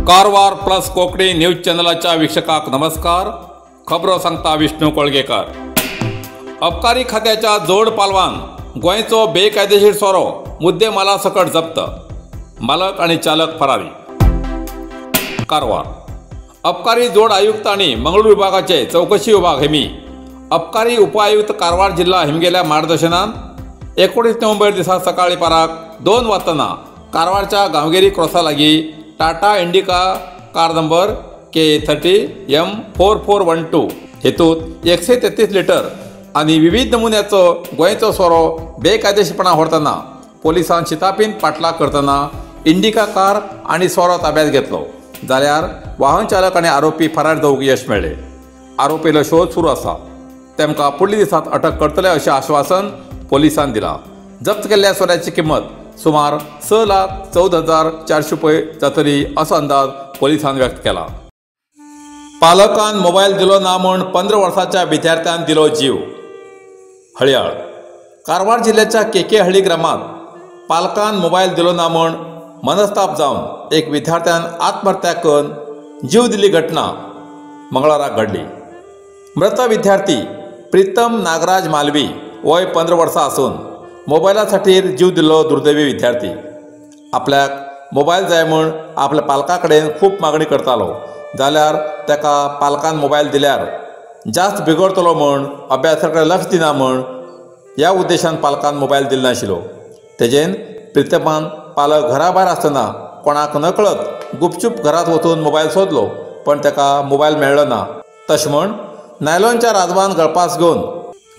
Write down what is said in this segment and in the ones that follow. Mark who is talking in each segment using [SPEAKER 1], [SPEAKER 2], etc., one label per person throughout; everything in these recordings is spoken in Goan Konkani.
[SPEAKER 1] कारवार प्लस कोंकणी न्यूज चॅनलाच्या वीक्षकांक नमस्कार. खबरो सांगता विष्णू कोळगेकर. अबकारी खात्याच्या जोड पालवान गोंयचो बेकायदेशीर सोरो मुद्दे माला सकट जप्त, मालक आणि चालक फरारी. कारवार अबकारी जोड आयुक्त आणि मंगळूर विभागाचे चौकशी विभाग हेमी अबकारी उपआयुक्त कारवार जिल्हा हिमगेल्या मार्गदर्शनान 19 नोव्हेंबर दिसा सकाळी पाराक 2 वाजताना कारवारच्या गांवगिरी क्रॉसा लागी Tata Indica car number K30 M4412 हेतूत 133 litre आणि विविध नमुन्याचो गोंयचो सोरो बेकायदेशीरपणान व्हरतना पोलिसान शितापीन पाठलाग करतना इंडिका कार आणि सोरो ताब्यात घेतलो. जाल्यार वाहन चालक आणि आरोपी फरार जावंक यश मेळ्ळें. आरोपीलो शोध सुरू आसा. तेमकां फुडल्या दिसांत अटक करतले अशें आश्वासन पोलिसान दिलां. जप्त केल्ल्या सोऱ्याची किंमत सुमार 6,14,400 रुपये जातली असो अंदाज पोलिसान व्यक्त केला. पालकान मोबायल दिलो ना म्हूण 15 वर्सांच्या विद्यार्थ्यान दिलो जीव. हळयाळ कारवार जिल्ह्याच्या के हळ्ळी ग्रामात पालकान मोबायल दिलो ना म्हूण मनस्ताप जावन एक विद्यार्थ्यान आत्महत्या करून जीव दिल्ली घटना मंगळाराक घडली. मृत विद्यार्थी प्रीतम नागराज मालवी वय 15 वर्सां आसून मोबायला खातीर जीव दिल्लो दुर्दैवी विद्यार्थी. आपल्याक मोबायल जाय म्हूण आपल्या पालका कडेन खूब मागणी करतालो. जाल्यार ताका पालकान मोबायल दिल्यार जास्त बिगडतलो म्हूण अभ्यासा कडेन लक्ष दिना म्हूण ह्या उद्देशान पालकान मोबायल दिलो नाशिल्लो. तेजेन प्रितमान पालक घरा भायर आसतना कोणाक नकळत गुपचूप घरांत वचून मोबायल सोदलो, पण ताका मोबायल मेळ्ळो ना. तशें म्हूण नायलॉनच्या राजवान गळपास घेवन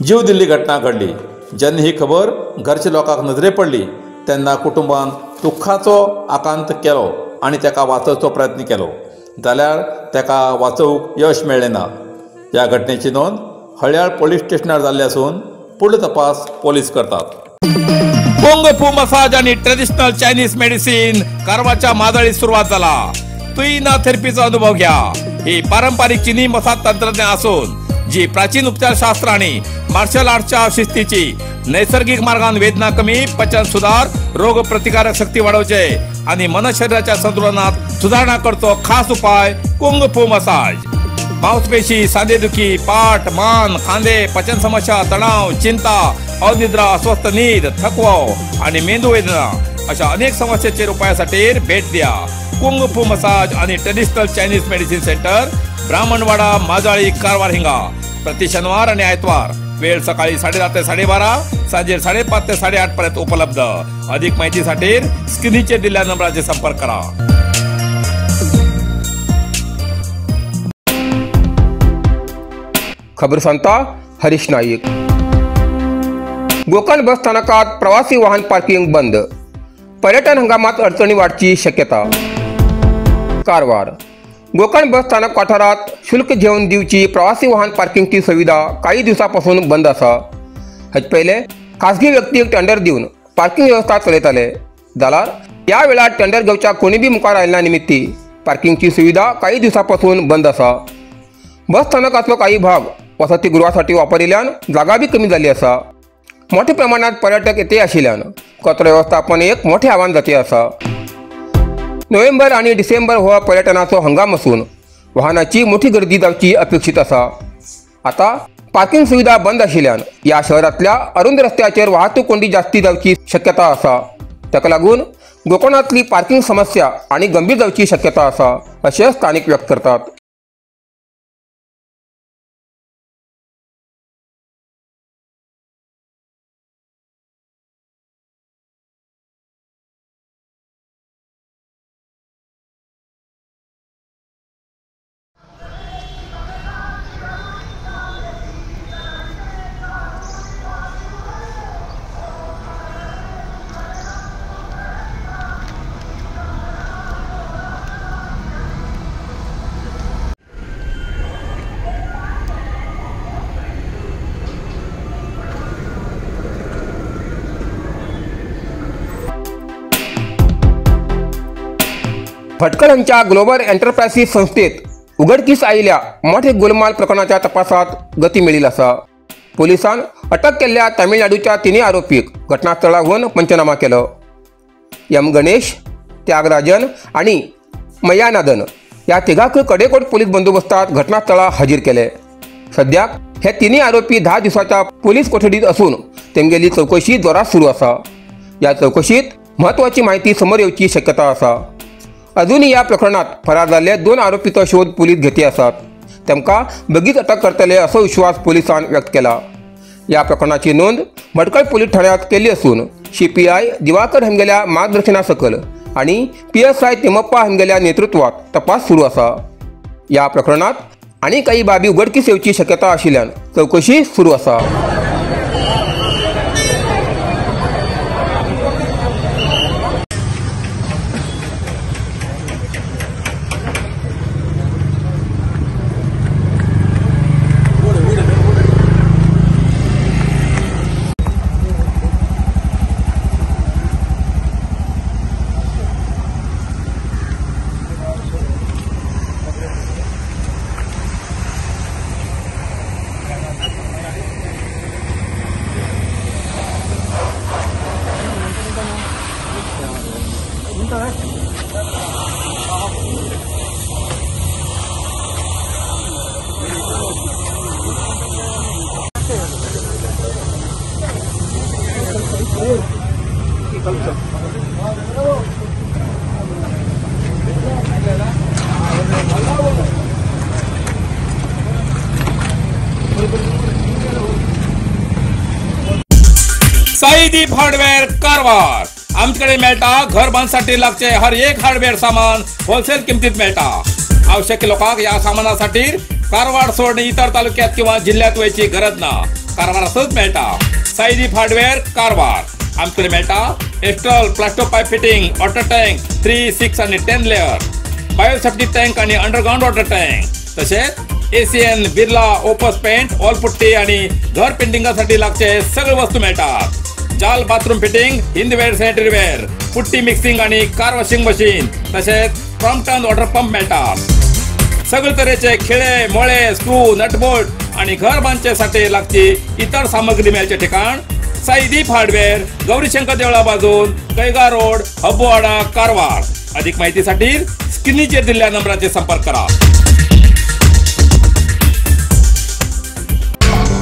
[SPEAKER 1] जीव दिल्ली घटना घडली. जेन्ना ही खबर घरच्या लोकांक नजरे पडली तेन्ना कुटुंबान दुख्खाचो आकांत केलो आनी ताका वाचोवचो प्रयत्न केलो. जाल्यार ताका वाचोवंक यश मेळ्ळें ना. ह्या घटनेची नोंद हळयाळ पोलीस स्टेशनार जाल्ली आसून फुडलो तपास पोलीस करतात. कुंग फू मसाज आणि ट्रेडिशनल चायनीज मेडिसिन कारवारच्या माजळीत सुरवात जाला. तुईना थेरपीचो अनुभव घ्या. ही पारंपरिक चिनी मसाज तंत्रज्ञान असून जी प्राचीन उपचारशास्त्र आणि मार्शल आर्टच्या शिस्तीची नैसर्गिक मार्गान वेदना कमी, पचन सुधार, रोग प्रतिकारक शक्ती वाढवचे आणि मन शरीराच्या संतुलनात सुधारणा करतो खास उपाय कुंग फू मसाज. मांसपेशी, सांधेदुखी, पाठ, मान, खांदे, पचन समस्या, तणाव, चिंता, अनिद्रा, अस्वस्थ नीद, थकवा आणि मेंदू वेदना अशा अनेक समस्येचेर उपायासाठी भेट द्या. कुंग फू मसाज आणि traditional Chinese medicine centre, Brahmanwada, Majali, Karwar हिंगा. प्रति शनिवार आणि आयतवार वेळ सकाळी 10:30 ते 12:30, सांजे 5:30 ते 8:30 पर्यंत उपलब्ध. अधिक माहितीसाठी स्क्रीनचेर दिलेल्या नंबराचे संपर्क करा.
[SPEAKER 2] खबर सांगता हरीश नाईक. गोकर्ण बस स्थानकात प्रवासी वाहन पार्किंग बंद, पर्यटन हंगामात अडचणी वाढची शक्यता. कारवार गोकर्ण बस स्थानक वाठारात शुल्क घेवन दिवची प्रवासी वाहन पार्किंगची सुविधा काही दिवसापासून बंद आसा. हाचे पयले खासगी व्यक्तीक टेंडर दिवन पार्किंग व्यवस्था चलयताले. जाल्यार ह्या वेळार टेंडर घेवच्या कोणी बी मुखार आयिल्ल्या निमित्ती पार्किंगची सुविधा काही दिवसापासून बंद आसा. बस स्थानकातलो काही भाग वसतिगृहासाठी वापरिल्ल्यान जागा बी कमी जाल्ली आसा. मोठ्या प्रमाणात पर्यटक येते आशिल्ल्यान कचरो व्यवस्थापन एक मोठें आव्हान जाती आसा. नोव्हेंबर आणि डिसेंबर हो पर्यटनाचो हंगाम असून वाहनाची मोठी गर्दी जावची अपेक्षित आसा. आता पार्किंग सुविधा बंद आशिल्ल्यान ह्या शहरांतल्या अरुंद रस्त्याचेर वाहतूक कोंडी जास्ती जावची शक्यता आसा. ताका लागून गोकर्णांतली पार्किंग समस्या आनी गंभीर जावची शक्यता आसा अशें स्थानिक व्यक्त करतात. भटकळ हांच्या ग्लोबल एंटरप्रायसीस संस्थेत उघडकीस आयिल्ल्या मोठे गोलमाल प्रकरणाच्या तपासात गती मेळिल्ली आसा. पोलिसान अटक केल्ल्या तामिळनाडूच्या 3 आरोपीक घटनास्थळाहून पंचनामा केलो. एम गणेश, त्यागराजन आणि मयानादन ह्या तिगांकूय कडेकोट पोलीस बंदोबस्तात घटनास्थळार हाजीर केले. सद्याक हे तिनूय आरोपी 10 दिसांच्या पोलीस कोठडीत असून तेमगेली चवकशी जोरात सुरू आसा. ह्या चवकशीत म्हत्वाची माहिती समोर येवची शक्यता आसा. अजूनय ह्या प्रकरणात फरार जाल्ले 2 आरोपीचो शोध पोलीस घेती आसात. तांकां बेगीच अटक करतले असो विश्वास पोलिसान व्यक्त केला. ह्या प्रकरणाची नोंद भटकळ पोलीस ठाण्यात केली असून CPI Diwakar हेमगेल्या मार्गदर्शना सकल आणि PSI Thimmappa हेमगेल्या नेतृत्वात तपास सुरू आसा. ह्या प्रकरणात आनी काही बाबी उघडकीस येवची शक्यता आशिल्ल्यान चवकशी सुरू आसा.
[SPEAKER 1] साईदीप हार्डवेअर कारवार. आमच्याकडे मेळटा घर बांधसाठी लागचे हर एक हार्डवेअर सामान होलसेल किमतीत मेळटा. आवश्यक लोकांक या सामानासाठी कारवार सोडून इतर तालुक्यात किंवा जिल्ह्यात वयची गरज ना, कारवारातच मेळटा. साईदीप हार्डवेअर कारवार. आमच्याकडे मेळटा Astral plaster pipe fitting, water tank 3, 6 आणि 10 लेअर, बायोसेफ्टी टँक आणि अंडरग्राउंड वॉटर टँक, तसेच ACN, Birla Opus paint, wall putty आणि घर पेंटिंगासाठी लागचे सगळे वस्तू मिळतात. जाल bathroom fitting, Hindware sanitary ware, putty mixing आणि कार वॉशिंग मशीन, तसेच क्रॉम्प्टन वॉटर पंप मिळतात. सगळे तऱ्हेचे खिळे, मोळे, स्क्रू, नटबोल्ट आणि घर बांधण्यासाठी लागची इतर सामग्री मिळायचे ठिकाण साईदीप हार्डवेअर, गौरीशंकर देवळा बाजून, कैगा रोड, हब्बोवाडा, कारवार. अधिक माहितीसाठी स्क्रीनवर दिलेल्या नंबराचे संपर्क करा.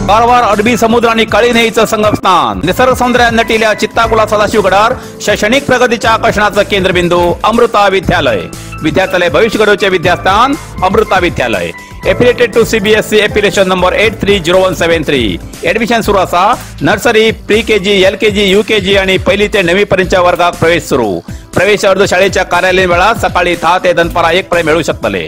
[SPEAKER 1] कारवार अरबी समुद्र आणि काळी न्हंयेचं संगमस्थान, निसर्ग सौंदर्याने नटिल्या चित्ताकुला सदाशिवगडार शैक्षणिक प्रगतीच्या आकर्षणाचं केंद्रबिंदू अमृता विद्यालय. विद्यार्थ्यालय भविष्य घडवचे विद्यास्थान Amrita Vidyalaya. Affiliated to CBSE affiliation number 830173. Admission सुरू असा. Nursery, pre KG, LKG, UKG आणि पहिली ते 9वी पर्यंतच्या वर्गात प्रवेश सुरू. प्रवेश अर्ज शाळेच्या कार्यालयीन वेळात सकाळी 10 ते दनपारा 1 पर्यंत मिळू शकतले.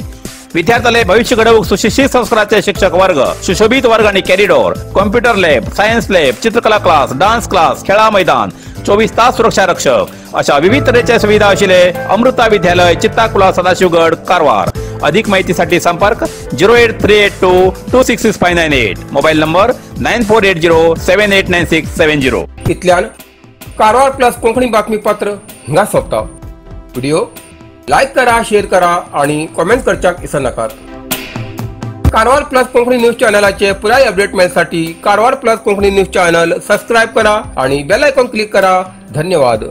[SPEAKER 1] विद्यार्थ्याले भविष्य घडवूक सुशिक्षित संस्काराचे शिक्षक वर्ग, सुशोभित वर्ग आणि corridor, computer lab, science lab, चित्रकला क्लास, डान्स क्लास, खेळा मैदान, 24 तास सुरक्षा रक्षक अशा विविध तऱ्हेच्या सुविधा असलेले अमृता विद्यालय, चित्ताकुला, सदाशिवगड, कारवार. अधिक माहितीसाठी संपर्क 08382 266598, मोबाईल नंबर 9480 789670.
[SPEAKER 2] इतल्यान कारवार प्लस कोंकणी बातमीपत्र हिंगा सोंपता. व्हिडिओ लायक करा, शेअर करा आणि कॉमेंट करच्याक विसर नाकात. कारवार प्लस कोंकणी न्यूज चॅनलाचे पुराय update मेळसाठी Karwar plus Konkani news channel subscribe करा आणि बेल आयकॉन क्लिक करा. धन्यवाद.